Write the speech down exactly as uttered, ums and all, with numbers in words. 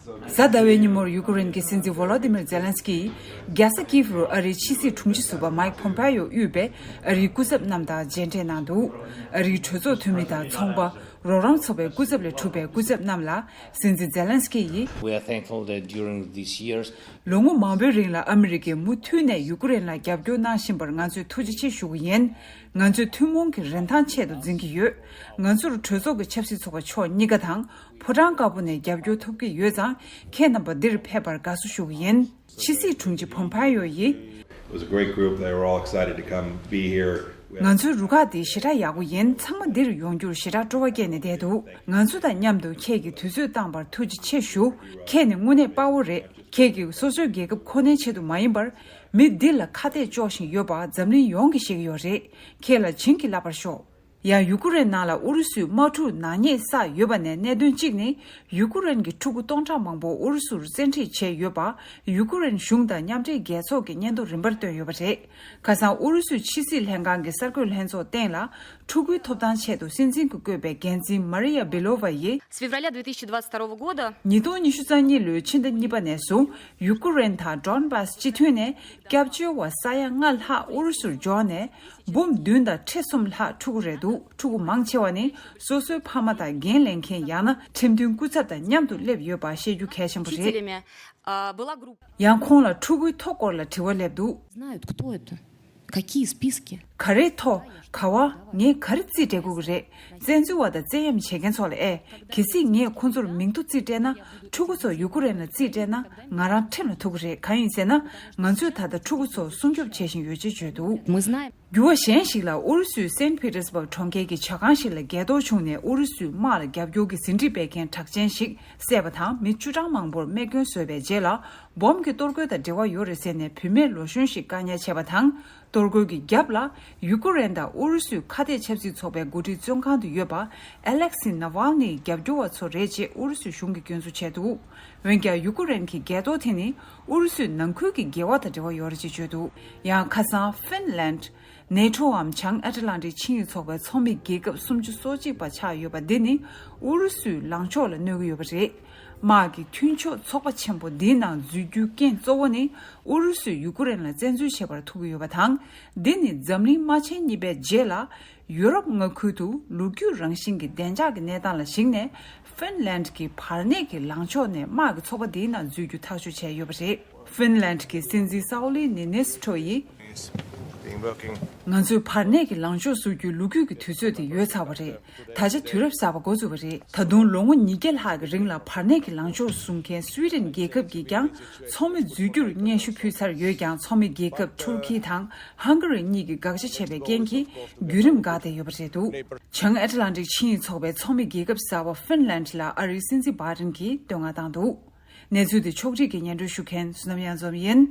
གཟའ་ཟླ་བའི་ཉིན་མོར་ཡུ་ཀེ་རེན་གྱི་སྲིད་འཛིན་ཝོ་ལོ་ཏི་མིར་ཛེ་ལན་སི་ཀི་ཡིས་རྒྱལ་ས་ཀིབ་རུ་ཨ་རིའི་ཕྱི་སྲིད་དྲུང་ཆེ་ཟུར་པ་མའིག་ཕོམ་པ་ཡོ་དབུས་པའི་ཨ་རིའི་སྐུ་ཚབ་རྣམས་དང་མཇལ་འཕྲད་གནང་འདུག་ཨ་རིའི་གྲོས་ཚོགས་འཐུས་མི་དང་ཚོང་པ། རོགས་རམ་ཚོགས་པའི་སྐུ་ཚབ་ལས་གྲུབ་པའི་སྐུ་ཚབ་རྣམས་ལ་སྲིད་འཛིན་ཛེ་ལན་སི་ཀི་ཡིས། We are thankful that during these years, ལོ་ངོ་མང་པོའི་རིང་ལ་ཨ་མི་རི་ཀས་མུ་མཐུད་ནས་ཡུ་ཀེ་རེན་ལ་རྒྱབ་སྐྱོར་གནང་བཞིན་པར་ང་ཚོས་ཐུགས་རྗེ་ཆེ་ཞུ་གི་ཡིན། ང་ཚོས་ཐུན་མོང་གི་རིན་ཐང་ཆེད་དུ་འཛིན་གྱི་ཡོད། ང་ཚོར་གྲོས་ཚོགས་ཀྱི་ཆབ་སྲིད་ཚོགས་པ་ཕྱོགས་གཉིས་ཀ་དང་ཕོ་བྲང་དཀར་པོ་ནས་རྒྱབ་སྐྱོར་ཐོབ་ཀྱི་ཡོད་ཙང་ཁྱེད་རྣམ་པ་འདིར་ཕེབས་པར་དགའ་བསུ་ཞུ་གི་ཡིན། ཕྱི་སྲིད་དྲུང་ཆེ་ཕོམ་ཕ་ཡོ་ཡིས། It was a great group. They were all excited to come be here. ང་ཚོའི་རུ་ཁག་འདི་ཞེ་དྲག་ཡག་པོ་ཡིན། ཚང་མ་འདིར་ཡོང་རྒྱུར་ཞེ་དྲག་སྤྲོ་བ་སྐྱེས་ནས་བསྡད་འདུག་ང་ཚོ་དང་མཉམ་དུ་ཁྱེད་ཀྱིས་དུས་ཚོད་བཏང་བར་ཐུགས་རྗེ་ཆེ་ཞུ། ཁྱེད་ནི་དངོས་གནས་དཔའ་བོ་རེད། ཁྱེད་ཀྱིས་སོ་སོའི་རྒྱལ་ཁབ་ཁོ་ནའི་ཆེད་དུ་མ་ཡིན་པར། མི་འདི་ལ་ཁ་གཏད་གཅོག་བཞིན་ཡོད་པ་འཛམ་གླིང་ཡོངས་ཀྱིས་ཤེས་ཀྱི་ཡོད་རེད། ཁྱེད་ལ་བྱིན་གྱིས་བརླབས་པར་ཤོག་ཡང་ཡུ་ཀེ་རེན་ནང་ལ་ཨུ་རུ་སུའི་དམག་འཁྲུག་ནག་ཉེས་བསགས་ཡོད་པ་ནས་གནད་དོན་གཅིག་ནི། ཡུ་ཀེ་རེན་གྱི་ཕྲུ་གུ་སྟོང་ཕྲག་མང་པོ་ཨུ་རུ་སུར་བཙན་ཁྲིད་བྱས་ཡོད་པ། ཡུ་ཀེ་རེན་གཞུང་དང་མཉམ་འབྲེལ་རྒྱལ་ཚོགས་ཀྱིས་སྙན་ཐོ་རིམ་པར་བཏོན་ཡོད་པ་རེད། ཁ་སང་ཨུ་རུ་སུའི་ཕྱི་སྲིད་ལྷན་ཁང་གི་གསར་འགོད་ལྷན་ཚོགས་སྟེང་ལ། ཕྲུ་གུའི་ཐོབ་ཐང་ཆེད་དུ་སྲིད་འཛིན་གྱིས་བསྐོས་པའི་འགན་འཛིན་མ་རི་ཡ་བི་ལོ་ཝ་ཡིས། С февраля две тысячи двадцать второго года ཉིས་སྟོང་ཉི་ཤུ་རྩ་གཉིས་ལོའི་ཕྱི་ཟླ་གཉིས་པ་ནས་བཟུང་ཡུ་ཀེ་རེན་དང་ཌོན་བཱས་སྤྱི་མཐུན་ནས་སྐྱབས་བཅོལ་བ་ས་ཡ་ལྔ་ལྷག་ཨུ་རུ་སུར་འབྱོར་ནས་འབུམ་བདུན་དང་ཁྲི་གསུམ་ལྷག་ཕྲུ་གུ་རེད་འདུག་ཕྲུ་གུ་མང་ཆེ་བ་ནི་སོ་སོའི་ཕ་མ་དང་འགན་ལེན་མཁན་ཡང་ན་ཁྲིམས་མཐུན་སྐུ་ཚབ་དང་མཉམ་དུ་སླེབས་ཡོད་པ་ཤེས་རྒྱུ་གལ་ཆེན་པོ་རེད། Учителями, а, была группа. ཡང་ཁོང་ལ་ཕྲུ་གུའི་ཐོ་སྐོར་ལ་དྲི་བ་སླེབས་འདུག Знают, кто это? Какие списки? ག་རེའི་ཐོ། ག་བ། ངས་ག་རེ་རྩིས་སྤྲད་དགོས་ཀྱི་རེད། བཙན་འཛུལ་བ་དང་བཙན་གཡེམ་བྱེད་མཁན་ཚོ་ལ་ཨེ། གལ་སྲིད་ངས་ཁོང་ཚོར་མིང་ཐོ་རྩིས་སྤྲད་ན། ཕྲུ་གུ་ཚོ་ཡུ་ཀེ་རེན་ལ་རྩིས་སྤྲད་ན་ང་རང་ཁྲིམས་ལ་ཐུག་གི་རེད། གང་ཡིན་ཟེར་ན། ང་ཚོས་ད་ལྟ་ཕྲུ་གུ་ཚོ་སྲུང་སྐྱོབ་བྱེད་བཞིན་ཡོད་ཅེས་བརྗོད་འདུག Мы знаем. འགྱུར་བ་གཞན་ཞིག་ལ་ཨུ་རུ་སུའི་སེན་ཕི་ཏེར་སྦུག་གྲོང་ཁྱེར་གྱི་ཇ་ཁང་ཞིག་ལ་འགས་གཏོར་བྱུང་ནས་ཨུ་རུ་སུའི་དམག་ལ་རྒྱབ་སྐྱོར་གྱི་ཟིན་བྲིས་སྤེལ་མཁན་གྲགས་ཅན་ཞིག་བསད་པ་དང་མི་བཅུ་གྲངས་མང་པོར་རྨས་སྐྱོན་བཟོས་པའི་རྗེས་ལ། འབོམ་གྱི་གཏོར་རྒོལ་དང་འབྲེལ་བ་ཡོད་རེད་ཟེར་ནས་བུད་མེད་ལོ་གཞོན་ཞིག་བཀག་ཉར་བྱས་པ་དང་། གཏོར་རྒོལ་གྱི་རྒྱབ་ལ་ཡུ་ཀེ་རེན་དང་ཨུ་རུ་སུའི་ཁ་གཏད་ཆབ་སྲིད་ཚོགས་པའི་འགོ་ཁྲིད་བཙོན་ཁང་དུ་ཡོད་པ་ཨ་ལེག་སི་ནཱ་ཝལ་ནིའི་རྒྱབ་སྐྱོར་བ་ཚོ་རེད་ཅེས་ཨུ་རུ་སུའི་གཞུང་གིས་སྐྱོན་འཛུགས་བྱས་འདུག་འོན་ཀྱང་ཡུ་ཀེ་རེན་གྱི་འགས་གཏོར་དེ་ནི་ཨུ་རུ་སུའི་ནང་ཁུལ་གྱི་འགལ་བ་དང་འབྲེལ་བ་ཡོད་རེད་ཅེས་བརྗོད་འདུག་ཡང་ཁ་སང་ཧྥིན་ལན། ནེ་ཊོའམ་བྱང་ཨེཊ་ལན་ཊིག་ཆིངས་ཡིག་ཚོགས་པའི་ཚོགས་མི་རྒྱལ་ཁབ་སུམ་ཅུ་སོ་གཅིག་པ་ཆགས་ཡོད་པ་འདི་ནི་ཨུ་རུ་སུའི་ལངས་ཕྱོགས་ལ་གནོད་ཀྱི་ཡོད་པ་རེད། དམག་གི་མཐུན་ཕྱོགས་ཚོགས་པ་ཆེན་པོ་འདིའི་ནང་འཛུལ་རྒྱུའི་རྐྱེན་གཙོ་བོ་ནི་ཨུ་རུ་སུས་ཡུ་ཀེ་རེན་ལ་བཙན་འཛུལ་བྱེད་པར་ཐུག་གི་ཡོད་པ་དང་། འདི་ནི་འཛམ་གླིང་དམག་ཆེན་གཉིས་པའི་རྗེས་ལ་ཡུ་རོབ་མངའ་ཁུལ་དུ་ལོ་རྒྱུས་རང་བཞིན་གྱི་བདེ་འཇགས་ཀྱི་གནས་སྟངས་ལ་གཞིགས་ནས། ཧྥིན་ལན་གྱིས་བར་གནས་ཀྱི་ལངས་ཕྱོགས་ནས་དམག་གི་ཚོགས་པ་འདིའི་ནང་འཛུལ་རྒྱུ་ཐག་གཅོད་བྱས་ཡོད་པ་རེད། ཧྥིན་ལན་གྱི་སྲིད་འཛིན་སའོ་ལི་ནི་ནེ་སི་ཊོ་ཡིས། Been working. ང་ཚོས་བར་གནས་ཀྱི་ལངས་ཕྱོགས་བཟོ་རྒྱུའི་ལོ་རྒྱུས་ཀྱི་དུས་ཚོད་དེ་ཡོལ་ཚར་བ་རེད། ད་ཆ་དུས་རབས་གསར་པ་འགོ་བཙུགས་པ་རེད། ད་དུང་ལོ་ངོ་ཉིས་བརྒྱ་ལྷག་གི་རིང་ལ་བར་གནས་ཀྱི་ལངས་ཕྱོགས་བཟུང་མཁན་སུའི་ཌེན་རྒྱལ་ཁབ་ཀྱིས་ཀྱང་ཚོགས་མི་འཛུལ་རྒྱུར་སྙན་ཞུ་ཕུལ་ཚར་ཡོད་ཀྱང་། ཚོགས་མི་རྒྱལ་ཁབ་ཊུར་ཁི་དང་ཧང་ག་རི་གཉིས་ཀྱིས་དགག་བྱ་བྱས་པའི་རྐྱེན་གྱིས་བརྒྱུད་རིམ་འགག་བསྡད་ཡོད་པ་རེད་འདུག་བྱང་ཨེཊ་ལན་ཊིག་ཆིངས་ཡིག་ཚོགས་པའི་ཚོགས་མི་རྒྱལ་ཁབ་གསར་པ་ཧྥིན་ལན་ཌི་ལ་ཨ་རིའི་སྲིད་འཛིན་བྷའི་ཌེན་གྱིས་བསྟོད་བསྔགས་བཏང་འདུག་གནས་ཚུལ་དེ་ཕྱོགས་སྒྲིག་གིས་སྙན་སྒྲོན་ཞུ་མཁན་བསོད་ནམས་གཡང་འཛོམས་ཡིན།